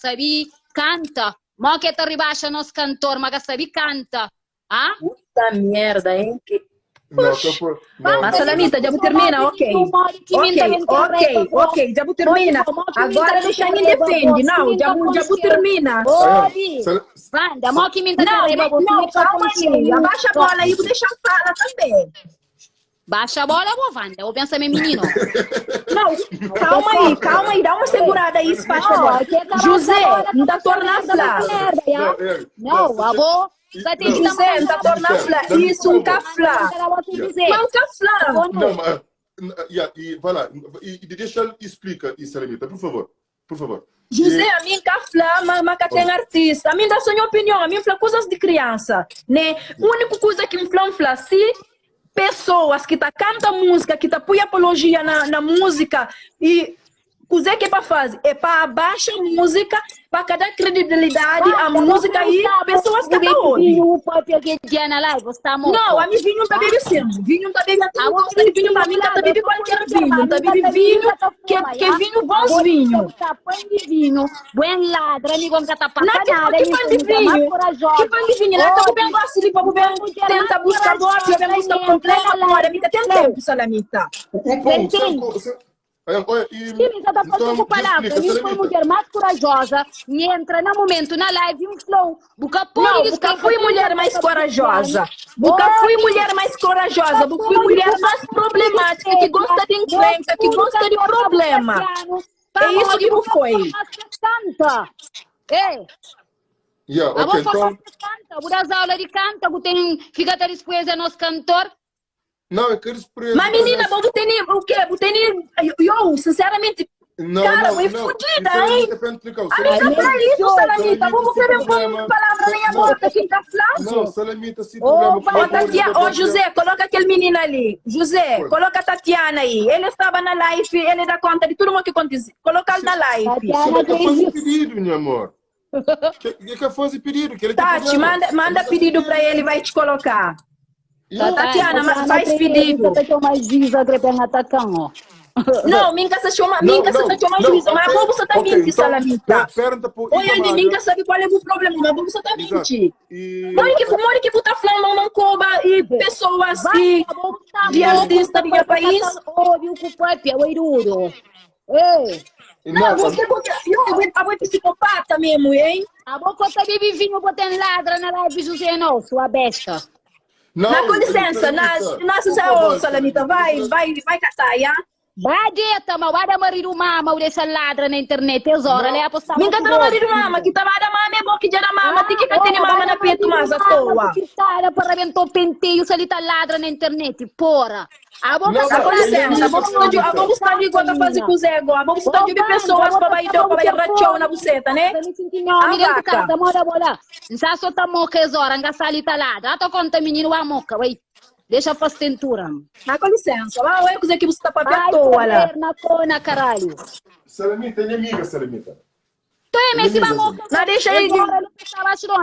sabe kanta. Mo ke ta ribaxa nos kantor ma ka sabe kanta. Ah? Puta merda, hein? Que... Não, que foi. Não, Mas Salamita, já vou termina, ok. Ok, ok, ok, já vou termina. Agora deixa me defende. Não, já vou, já vou termina. Obi, Wanda, mo que me tá Não, não, calma aí. Abaixa a bola aí, vou deixar fala também. Baixa a bola, boa, Wanda. Eu penso meu menino. Não, calma aí, calma aí. Dá uma segurada aí, se faz favor. José, não tá tornando a falar. Não, avô. José, não tá tornando a falar. Isso, um caflá. Não, caflá. Não, mas... Yeah, e vai lá. E, e deixa ele explica isso, Salamita, por favor. Por favor. José, a mim cá fla, mas, mas cá tem artista. A mim dá só minha opinião, a mim fla coisas de criança, né? Única coisa que me fla, me fla, se pessoas que tá canta música, que tá põe apologia na, na música e coisa que é para fazer é para abaixa a música, para cada credibilidade à música e pessoas que tá ouvindo. Não, a mim vinho não tá bebe sim. Vinho não tá bebe, não gosta de vinho, mas a mim tá bebe qualquer vinho. Tá bebe vinho, que, que vinho, bons vinho. Pão de vinho, buen ladra, amigo, que tá Não, que, que pão de vinho? Que pão de vinho? Lá tá bem gosto de para bem tenta buscar boa, bem busca problema, olha, mita tem tempo, salamita. Um pouco, Olha, e, Sim, mas eu então, tô com palavra. explica, Eu fui Salamita. mulher mais corajosa e entra no momento na live um flow. Buca Não, Buca fui mulher mais corajosa. Buca fui mulher mais corajosa. Buca fui mulher mais problemática, que gosta de encrenca, que gosta de problema. É isso que bu foi. Canta. Ei, Yeah, a ok, vou então. canta, vou dar aula de canta, que tem, fica até depois é nosso cantor. Não, é que eles presos. Mas menina, vou ter o quê? Vou ter eu, sinceramente, Não, cara, não, é não. fodida, Isso hein? é pra explicar. A mim tá pra isso, Salamita. Vamos querer pôr palavra na minha boca aqui, tá flá? Não, Salamita, sim, Ô, problema. Ô, Tatiana, ô, José, coloca aquele menino ali. José, Foi. coloca a Tatiana aí. Ele estava na live, ele dá conta de tudo o que aconteceu. Coloca ele na live. Tatiana Você tá fazendo Grace. pedido, meu amor. Que que fazer pedido? Que ele tem Tati, problema. manda, manda pedido pra ele, vai te colocar. Yeah. Tatiana, mas faz pedido. Tá mais juízo, que atacão, ó. Não, minha se chama, Não, minha não, se chama não, juízo, mas ok, a você tá ok, mentindo, então, Salamita. Pergunta pro Olha ali, Itamar, minha sabe qual é o problema, mas você tá Exato. mentindo. E... Mori que, mori que tá falando, não coba e pessoas e de artista de meu país. Ouve o culpado, é o irudo. Ei, Não, você porque eu eu vou psicopata mesmo, hein? a boca tá bebe vinho, botando ladra na live José Nosso, a besta. Não, Na, com licença, na, na Por José favor, ô, Salamita, vai, vai, vai catar, ya? Vai dieta, mas vai dar marido mama, o deixa ladra na internet, tesoura, Não. né? Apostar Minha tá marido mama, que tava da mama, é bom que já da mama, tem que ter mama na peito, mas à toa. Cara, para arrebentou o penteio, se ele tá ladra na internet, porra. A boca Não, tá Ah, com mas- licença, vamos estar de, vamos estar de igual a fazer com o Zé agora, vamos estar de pessoas para vai então, para vai rachão na buceta, né? A A vaca. vaca. bola. Nsa só tá moca exora, nga sali tá ladra. Ah, tô conta menino a moca, ué. Deixa fazer tentura. Ah, com licença, lá, olha o que você tá para Vai à toa lá. correr na cona, caralho. Salamita, é minha amiga, Salamita. Tu é mesmo Beleza, moca. Não, deixa ele. Agora não tá lá,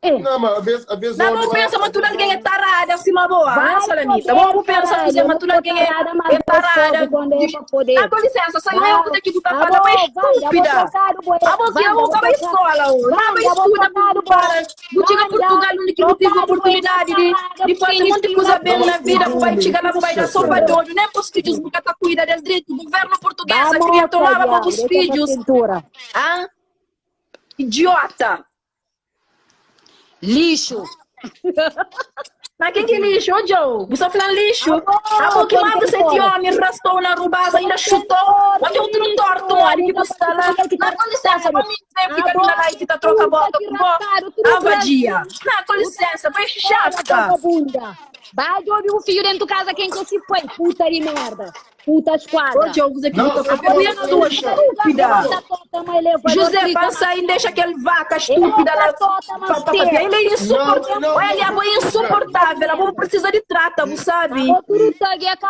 É. Não, mas a vez, a vez Não, não pensa, mas tudo alguém é tarada, assim, uma boa, ah, Salamita. Vamos pensar que mas tudo alguém é, é tarada. Ah, com licença, só eu que aqui tá falando, é estúpida. A você eu vou para a escola, não vai estuda para. Não chega a Portugal, onde que não tive oportunidade de, de fazer um monte de coisa bem na vida, vai chegar lá, vai dar sopa de olho, nem para os filhos, porque tá cuida deles direito. O governo português queria tomar para os filhos. Ah? Idiota! Lixo. Mas quem que lixo? Ô, Joe, você tá falando lixo? A boca mais você de homem rastou na rubasa, ainda chutou. Onde outro torto, olha que você tá lá. Não, com licença, vamos dizer, fica ali na live, tá troca a boca com vó. A vadia. Não, com licença, foi chata. Bunda. Vai ouvir o filho dentro de casa quem que se foi, puta de merda. Puta esquadra. Ô, Joe, você que Não, tá não, falando, não, tua não, estúpida. José, passa aí, deixa aquele vaca estúpida lá. Pa- pa- pa- Ele é insuportável. Não, não, Ele é insuportável. Ela precisa de trata, sabe?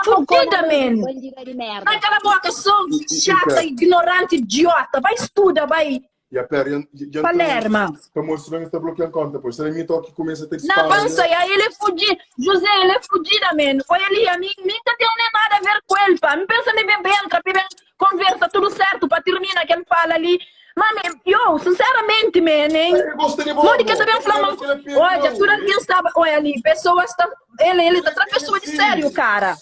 Fudida, man. merda. Ai, cala a boca, sou chata, ignorante, idiota. Vai estuda, vai. E a pera, e, e, Palerma. Para mostrar que está bloqueando conta, pois. Salamita que começa a ter Na disparo, pança, né? e aí ele é fudido. José, ele é fudida, man. Foi ali, a mim, nunca tem nem nada a ver com ele, pá. Me pensa, me bem, entra, bem, conversa, tudo certo, pá. Termina que ele fala ali. Mami, yo, sinceramente, man, hein? Ele gosta de Modi que bobo. também Ele fala, quer pena, olha, não. tudo alguém sabe, olha ali, pessoas tá, ele, ele tá outra pessoa de Sim. sério, cara.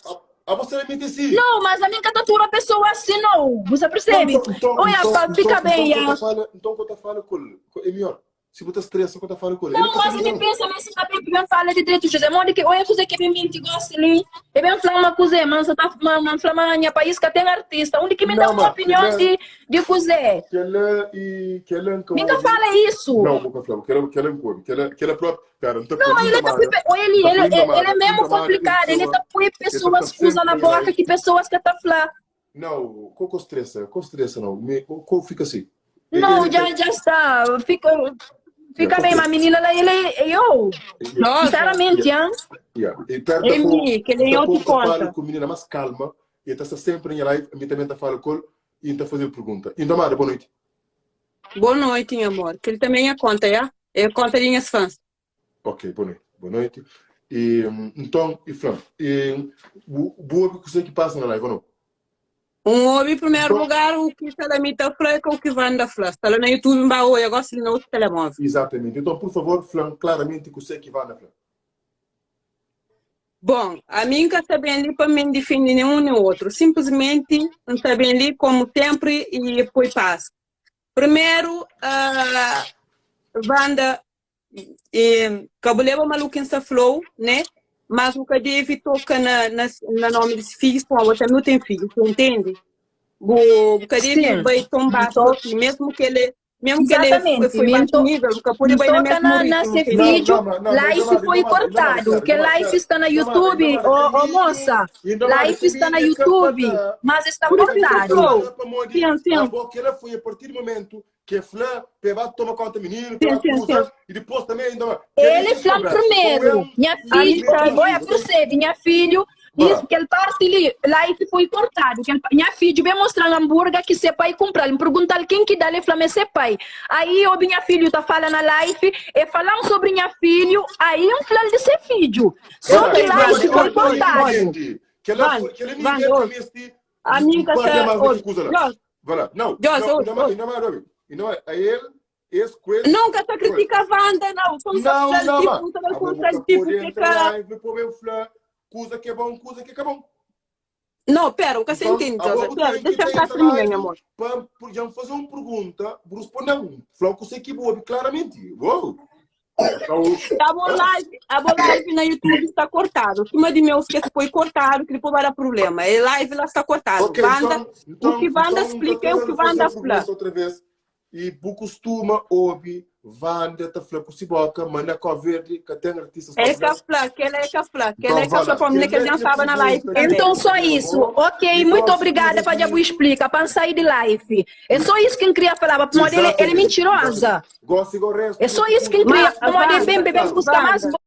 A, a você é mente sim. Não, mas a minha catatura pessoa assim não, você percebe? Então, então, Olha, então, pá, fica então, bem, então, ya. quando fala, então, quando fala com ele, é melhor. Se você estressa, quando fala com ele. Não, Ele tá mas ele pensando. pensa, mas também bem fala de direito, José. Modi que, olha, coisa que me mente gosta ali. É bem falar uma coisa, mas tá, mas falar minha país que tem artista. Onde que me dá Não, uma mas opinião ele- de, de coisa? Que ela e que ela nunca Nunca ouve. fala isso. Não, nunca fala. Que ela que ela nunca ouve. Que ela que ela própria. Cara, não tá Não, ele tá Mara. olha ele, Tá ele, com ele, Mara, ele é mesmo com Mara, complicado. Ele pessoa- tá põe pessoas tá usa na sempre boca live. que pessoas que tá falando. Não, com estressa, com estressa não. Me, com fica assim. Não, Ele- já, já está. Fica, fica Yeah, bem, mas a menina lá, ele, eu, Nossa, sinceramente, hein? Yeah. E perto Ei, Mi, que ele da eu te pouco falo conta. com a menina mais calma, e está sempre em live, a mim também está falando com ele, e está fazendo pergunta. Então, Mara, boa noite. Boa noite, meu amor. Que ele também é conta, já? É conta de minhas fãs. Ok, boa noite. Boa noite. E, então, e Fran, e, boa que você que passa na live ou não? Um homem, em primeiro Bom. lugar, o que Salamita fala é com o que Wanda fala. Está lá no YouTube, mas hoje, agora se no outro telemóvel. Exatamente. Então, por favor, Fran, claramente que você que vai na Fran. Bom, a mim nunca está bem ali para me definir nenhum nem outro. Simplesmente não está bem ali como sempre e depois passa. Primeiro, a Wanda, eh, Cabuleba maluco em flow, né? Mas nunca deve tocar na, na, na nome desse filho, com a também tem filho, tu entende? O nunca deve Sim. vai tombar Então- assim, mesmo que ele mesmo que ele Exatamente. foi baixo Então- nível, nunca pode vai na Toca mesmo na, na ritmo, ser entende? vídeo, Não, não, não, mas live não, foi não, não, cortado, não, que não, live está na não, YouTube, não, ô não, ô, moça, não, live está na YouTube, mas está cortado. Sim, sim. Que ela foi a partir do momento que a Flan peba toma conta do menino, Sim, peba sim, usa, sim. e depois também ainda. Ele fala primeiro, minha filha, olha, percebe, minha filho, isso, que ele parte ali, live foi cortado, que ele, minha filho bem mostrando hambúrguer que seu pai comprar, ele pergunta quem que dá, ele fala, mas seu pai. Aí o minha filho tá falando na live, e falando sobre minha filho, aí um fala de seu filho. Só que live foi cortado. Que ela Vai, que ela vai, ninguém ouve. neste A mim que tá- ouve. Jorge, Vai lá. Não, Jorge, não, ouve, não, ouve. não, não, não, não, a ele, esse coisa. Nunca se critica a Wanda, não. São Não, não, tipo, mas. são tipo, que cara. Coisa que é bom, coisa que é bom. Não, pera, o que você Então, entende, agora José? Pera, tem que deixa eu ter ficar essa terminar, live meu amor. Para, por exemplo, fazer uma pergunta, responder um. Falar que você que boa, claramente. Uou! Então, A boa live, a boa live na YouTube está cortado. Cima de meus que foi cortado, que depois vai dar problema. E live lá está cortado. ok, Wanda, então, então, o que Wanda então, explica é o que então, Wanda fazer a fala. pergunta outra vez. E bu costuma ouvir Wanda tá falando com Siboca, mas na Cabo Verde, que tem artistas É cabo-verdianos. que fala, que ela é que fala, que Então, ela é que fala vá lá. para mim que a gente estava na live também. Então só isso. Ok, muito obrigada para Jabu explica, para sair de live. É só isso que eu queria falar, porque ele, ele é mentirosa. Gosto igual o resto. É só isso que eu queria. Mas, Como ele bem, bem, buscar mais Wanda.